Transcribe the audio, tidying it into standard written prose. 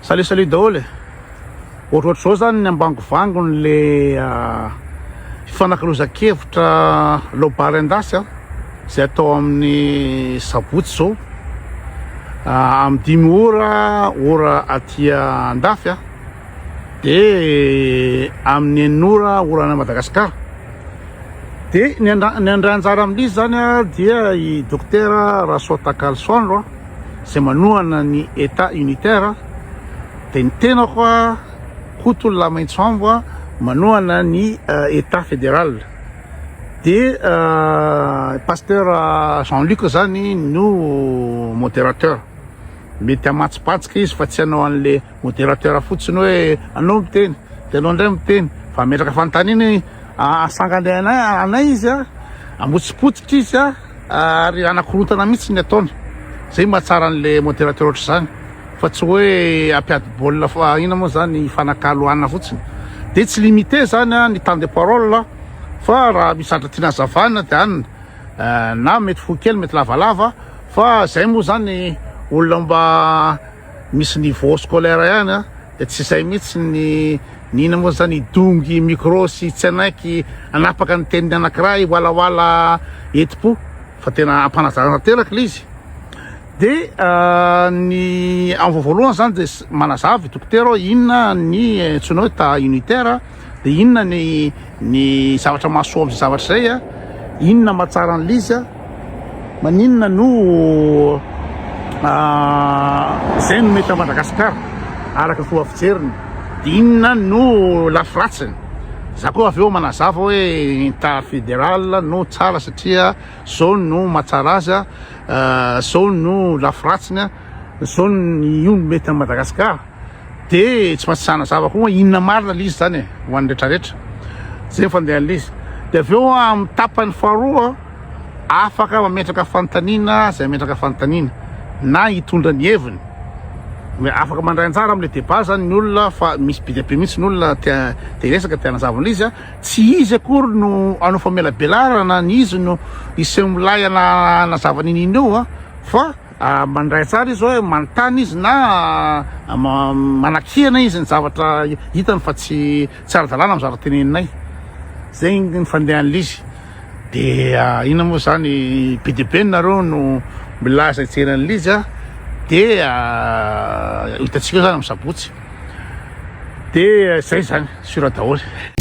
Salut salut daholo e! Ohatrohatr'izao zany ny ambangovangony le fifanakalozan-kevitra Laobary an-dasy an, izay atao amin'ny sabotsy izao amin'ny dimy ora ora aty an-dafy an, dia amin'ny enina ora ora any Madagasikara. Dia ny ny handray anjara amin'izy zany an dia i Dokotera Rasoatakalisoandro an. izay manohana ny Etat unitaire dia ny tenako a Koto Lamaintsoambo a manohana ny Etat fédéral dia Pasteur Jean Luc zany no modérateur mety hamatsipatsika izy fa tsy hanao an'le modérateur fotsiny hoe anao miteny dia anao indray miteny fa hametraka fanontaniana asangany anay izy a hamotsipotsitra izy a Ary hanakorontana mihitsy ny ataony. Zay mahatsara an'le modérateur ohatr'izany fa tsy hoe hampiady baolina fa inona moa zany hifanakalo hanina fotsiny. De tsy limité zany ny temps de parole fa raha misy zavatra tiana hazavana de anona na mety fohy kely mety lavalava fa zay moa zany olona mba misy niveau scolaire ihany a de tsy izay mihitsy ny ny inona moa zany hidongy micro sy tsy hanaiky hanapaka ny tenin'ny anankiray hiwalawala eti-po fa tena ampanazarana tanteraka ilay izy de ny amin'ny voalohany zany de manazava i dokotera hoe inona ny antsoina hoe état unitaire de inona ny ny zavatra mahasoa amin'izay zavatra izay a, inona mahatsara an'ilay izy a, maninona no izay no mety à Madagasikara araka ny fomba fijeriny, de inona no lafy ratsiny, za koa avy eo manazava hoe état fédéral no tsara satria zao no mahatsara azy a, zao no lafy ratsiny a, zao ny io no mety amin'i Madagasikara. De tsy maintsy hanazava koa hoe inona marina le izy zany e, ho an'ny retraretra. Zay ny fandehan'le izy. De avy eo amin'ny tapany faharoa, afaka mametraka fanontaniana zay hametraka fanontaniana na hitondra ny heviny. Afaka mandray anjara am'le débat zany ny olona fa misy be dia be mihitsy ny olona te te hiresaka, te hanazava an'le izy a. Tsy izy akory no hanao famelabelarana, ny izy no hiseho milay hanazava n'inona eo a, fa Mandray tsara izy hoe manontany izy na manakihana izy ny zavatra hitany fa tsy tsy ara-dalàna amin'ny zavatra teneninay. Zay ny fandehan'ilay izy. Dia inona moa zany be dia be nareo no milaza hijery an'ilay izy a, dia hitantsika eo zany amin'ny sabotsy. Dia zay zany, sur daholo.